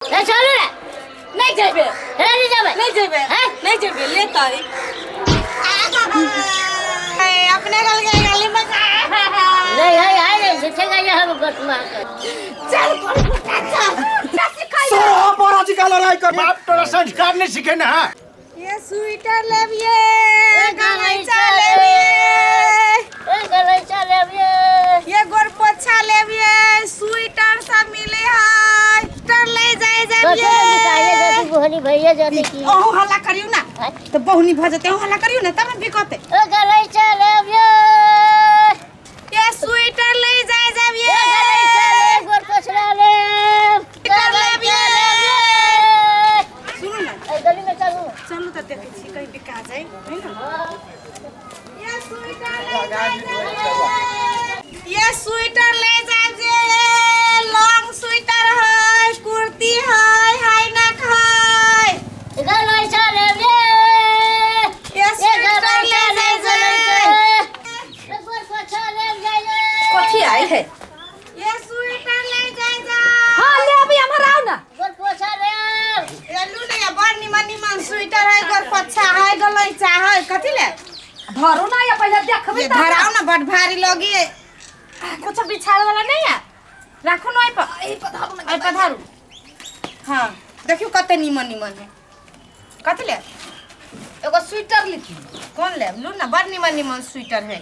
ए चलू रे। नहीं जेबे। हे नहीं जेबै। नहीं जेबे। हैं? नहीं जेबे लेतै। अपने गल के गली में नहीं है है नहीं झूठे का ये हम गोट मार के। चल चल चल। सर बड़ा जी का लड़ाई कर बाप तोरा संस्कार नहीं सीखे ना। ये स्वेटर लेबिए, गलैचा लेबिए। ए गलैचा लेबिए। ये गोरपोछा लेबिए, स्वेटर सब मिले है, स्वेटर ले जाए कथी जाबिए। निकाले जाती बोहनी भैया जाती की। ओहो हल्ला करियो ना तो बहुनी भ जते, हल्ला करियो ना तब बिकते। ए गलैचा लेबिए। ये स्वेटर ले जाए जाबिए। ए गलैचा ले गोरपोछा ले। स्वेटर लेबिए। सुनू ना। ए गली में चलू। चलू त देखै छी कहीं बिका जाए है ना। ये स्वेटर ले जाए जाबिए। ये स्वेटर ले जाए जे, लॉन्ग स्वेटर है, कुर्ती है, हाईनेक है। गलैचा लेबिए। ये ए स्वेटर ले गलैचा ले जाए जे। गलैचा। ए गोरपोछा ले जाइए। कथी आई है? ये स्वेटर ले जाए जा। हाँ लेबै, हमर आउ ना। गोरपोछा ले। ये लू ने, ये बड़ निमन निमन स्वेटर है, गोरपोछा है, गलैचा है। कथी ले? धरू ना या पहिले देखबै ये त। धराओ ना, बड़ भारी लगी है। कुछ बिछावे वाला नहीं है, राखू ना एहि पर। एहि पर धरू ना। एहि पर धरू। हाँ देखियो कते निमन निमन है। कथी ले? एगो स्वेटर लिखी। कौन ले? लू ना, बड़ निमन निमन स्वेटर है,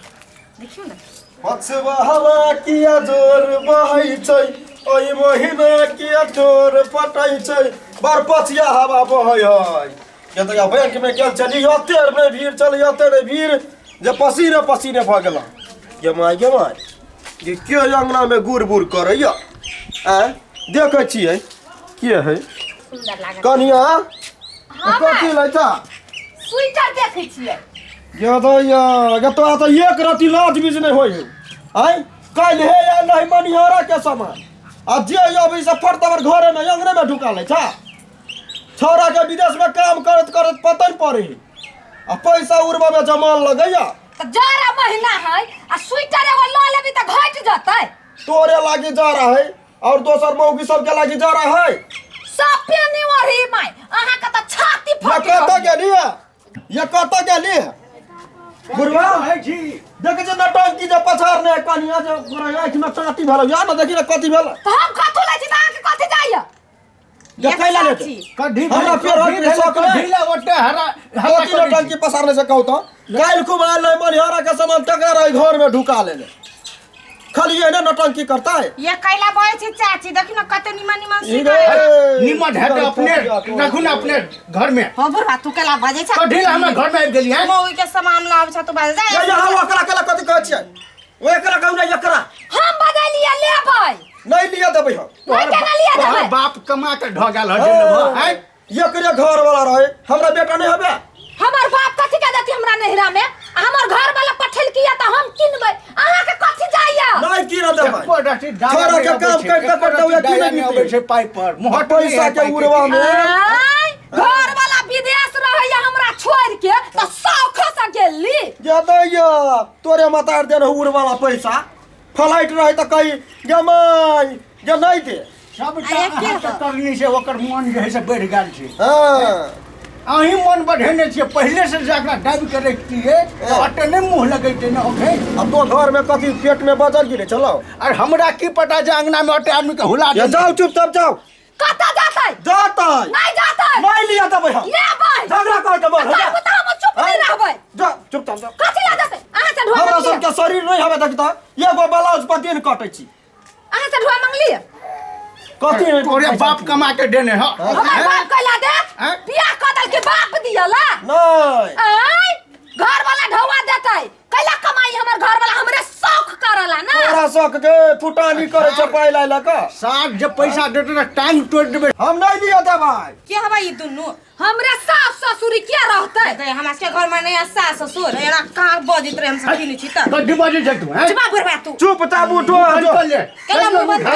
देखियो ना। पछवा हवा किया जोर बहै छै, ओहि महीना किया ठोर पटै छै। बड़ पछिया हवा बहै है। ये तऽ बैंक में गेल छली, एते ने भीड़ छलै, एते ने भीड़ जे पसीने पसीने भऽ गेल। गे माय गे माय, ये के अंगना में गुड़ बुड़ करैया? आँय, देखै छियै के है। सुंदर लागत। कनिया, हाँ। कथी लै छा? स्वेटर देखै छियै। ये दैया गे, तोरा तऽ एक रति लाज बीज नहि होइ है। आँय, काल्हि हे आयल रही मनिहारा के सामान, आ जे अबै से फट तबर घरे में अंगने में ढुका लै छा। छौड़ा के विदेश में काम करैत करैत पतन पड़े है, आ पैसा उड़बा में जमान लगैया। त जाड़ा महीना है आ स्वेटर एगो ल लेबी त घटि जतै। तोरे लागी जा रहा है और दोसर मौगी सबके लागी जा रहा है। सब पेनी ओढ़ी माय, अहाँ के त छाती ये फटि कतऽ गेली है? ये कतऽ गेली है बुढ़वा? है छी। देखे छै नटंकी जे पछाड़ने है कनिया, जे गोरा आँखि में चाटी भेल या ना, देखी ना कथी भेल। त हम कथू लै छी त अहाँ के कथी जाइया? जे कैला लेते कढ़ी। हमरा पेड़ होइत नहि, शौक नहि। ढीला ओते हरा हरा। कथी नटंकी पसारने से कहू तऽ काल्हि खूब आयल रहै मनिहारा के सामान, तकरा रहै घर में ढुका लेने, खाली एहने नटंकी करता है। ये कैला बहै छै चाची? देखी ना कते निमन निमन ई स्वेटर है। रे, निमन है तो अपने रखू ना अपने घर में। हाँ बुढ़वा, तू कैला बजै छ? कढ़ी ला हमरा घर में आबि गेली है। मौगी के सामान लाबै छ, तू बाजै जा। ये यहाँ ओकरा केला कथी कहै छियै? ओ एकरा कहू ना, एकरा हम बजलियै लेबै। नहीं लिया देबै हम। नहि, केना लिया तोहर देबै? बाप कमा के ढगल हटे हैं। एकरे घर वाला रहे, हमरा बेटा नहीं हबे। हमर बाप कथी के देती हमरा नैहरा में? आ हमर घर वाला पठेल किया त हम किनबै, अहाँ के कथी जाइया? नहीं कीन देबै। एको रति डाला छोरा के नहि काम अबै छै, करते एको करते रति ओकरा की डाला नहि नहि बीतै? अबै छै पाइ पर मोहट नहि पैसा है के पाइ उड़वा में। आँय, घर वाला विदेश रहैया हमरा छोड़ के त शौख से गेली। ये दैया तोरे मतार देन उड़ वाला पैसा, फ्लाइट रहे तऽ कही गे माय गे नहीं दे। सबटा आ, एके अहाँके हौ। करनी से ओकर मन जे है से बढ़ि गेल छै। हाँ। अहीं मन बढ़ेने छियै पहिले से, जे एकरा दाबि के रखतियै तऽ ओते नहि मुँह लगैतै ने ओखे। अब तो घर में कथी पेट में बजल गिरे चलो। आर हमरा की पता जे अंगना में ओते आदमी के हुला ये देलकै। जाओ, चुपचाप जाओ। कतऽ जेतै? जातै। नहि जेतै। नहीं लिया देबै हम। लेबै। झगड़ा कर के बोल। कहू तऽ हम चुप नहि रहबै। जा, चुपचाप जा। कथी लए जेतै? अहाँ से ढोआ हमरा मंगलियै? सबके शरीर नहीं हवे देखता, एगो ब्लाउज पर दिन कटै छी। अहाँ से ढोआ मंगलियै? कथी नहीं? तोरे बाप कमा के देने ह। हमर बाप कैला देत? हैं? बियाह कऽ देलकै बाप दियला? नहीं। आँय, घर वाला ढौआ देतै? कैला कमाई हमर घर वाला हमरे शौक करला ना। तोरा शौक के फुटानी करे छै पाइ लाइ लऽ कऽ। साफ जे पैसा देतै ने टांग तोड़ि देबै। हम नहीं लिया देबै। के हवा ई दुनू? हमरे सास ससुर के रहतै? ते हमरा सबके घर में नहीं सास ससुर, एना कहाँ बजैत रहे? हम सब किनै छी तऽ कथी बजै छै तू हैं? चुपा बुढ़बा तू। चुपचाप उठो आ बंद जो। कर ले। केना मुँह बंद कर?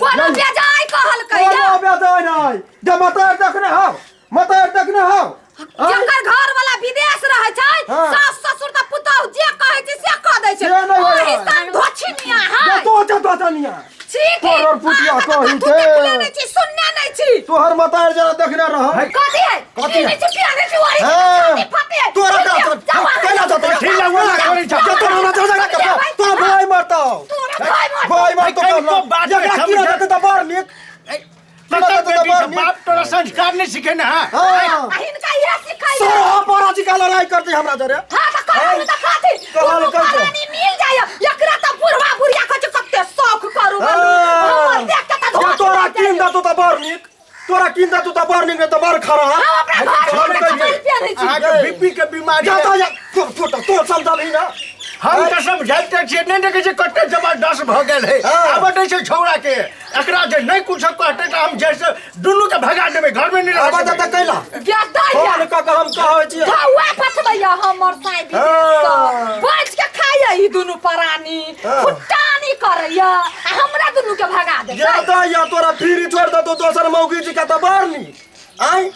कोनो बेजाय कहलकै कोनो या? बेजाय नहीं जे मतार देखने हौ, मतार देखने हौ। जकर घर वाला विदेश रहै छै, हाँ। सास ससुर तऽ पुतहु जे कहै छै से कऽ दै छै। से नहि होइ ओहि है। सन धोछिनिया जे है। तो जे धोछनिया। छी की? परोर पुटिया अहाँ तऽ कही कथू के। देखले नहि छी, सुनने नहि छी। तोहर मतार जरा देखने रह कथी है? कथी है? ई नहि छी, पिया नहि छी, ओही हाँ। छाती फटे है। तोरा का जाओ अहाँ। केना जतौ ठीक लगबो ना करै छै। तोरा हमरा जरा के तोरा भाई मरतौ तोरा भाई मरतौ। भाई मरतौ कनिको बात जकरा समझ- की रहतै तऽ बड़ नीक तकर तऽ बेटी बड़ छै, नीक। बाप तोरा संस्कार नहि सिखेने है हाँ आ हिनका इएह सिखाइए। सोरह परा जी का लड़ाई करती हमरा जरे हाँ तऽ कहल तऽ कथी? कहल दुनू कहै छै। प्राणी मिल जाइए। एकरा तऽ बुढ़वा बुढ़िया कहै छै कते शौक करू हाँ। हमर देख के तऽ या धोखा तोरा लागि कीन जाइए। देतौ तऽ बड़ नीक तोरा कीन देतौ तऽ बड़ नीक नहि तऽ बड़ खराब हम अपना घर में हम कहै कपड़ा छी। पहिरै छी। अहाँके बीपी के बीमारी जा है। तो जा तो तो तो समझलही ना हम तऽ समझाइते छियै नहि देखै छियै कते जबरदस्त भऽ गेल है हाँ। आबऽ दै छै छौड़ा के एकरा जे नहि कुछो कहतै तऽ हम जैसे दुनू के भगा देबै घर में नहि आब रहऽ तऽ देबै। कैला गेदा फोन कऽ के हम कहै छियै धौआ पठबैया हमर साइब हाँ। बच के खाइया ई दुनू प्राणी हाँ। फुटानी करैया आ हमरा दुनू के भगा दे जा तऽ या तोरा फिरी छोड़ि देतौ दोसर मौगी जी के तऽ बड़ नीक आँय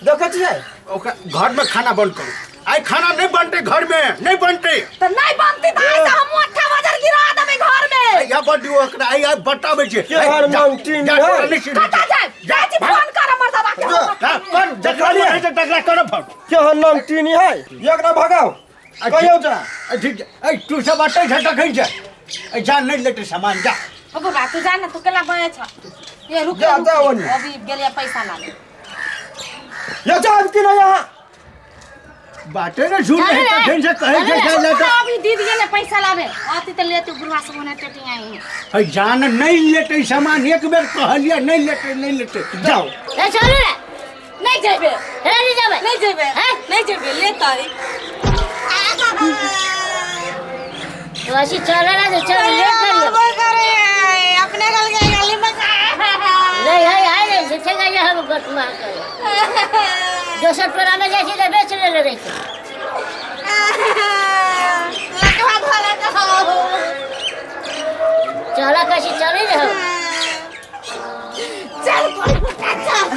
देखै छियै ओकरा घर में खाना बंद करू आइ खाना नहि बनतै घर में नहि बनतै तऽ नहि बनती तऽ आइ से हम अट्ठा बजर गिरा देबै घर में या बड्डी ओकरा आइ आइ बताबै छै के हर माउंटेन जा, है? तोरा नहि चिन्है कतऽ छै। जाय जाइ छी फोन कर हमर दबा के जा। हाँ, कर जकरा मन होइ छै तकरा कर फोन केहन नाम टीनी है एकरा भगाओ कहियौ जा ए, ठीक छै ए तू सब अटै छै तखन छै ए जा नहि लेतै सामान जा ओ बाबा तू जा ना तू केला बने छ ये रुक जा, रुक जा ओनी। अभी गेलिया पैसा लाने ये जाब कि नहीं यहाँ बाटे ने झूठ नहीं तखन से कहै छै जा ले तऽ अभी दीदी गेले पैसा लाबे आती त ले तू बुढ़वा सब होने टेटी आई है ए जान नहि लेतै सामान एक बेर कहलियै नहि लेतै नहि लेतै जाओ ए चलू रे नहीं जेबे हे नहीं जेबै नहीं जेबे हैं? नहीं जेबे ले तारी वैसे चले ना तो चल लेट करियो करे अपने गल के गली में नहीं है है नहीं से ठेका ये हम गटमा कर दोसर टोला में जाइ छी तऽ बेच लेले रहै छै लकवा धोला के हो चला कैसे चली रहो चल कोई चल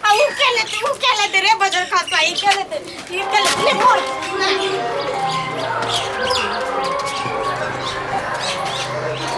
आ उ के लेते उ के लेते रे बजर खसा ई के लेते ई के लेते ले मोड़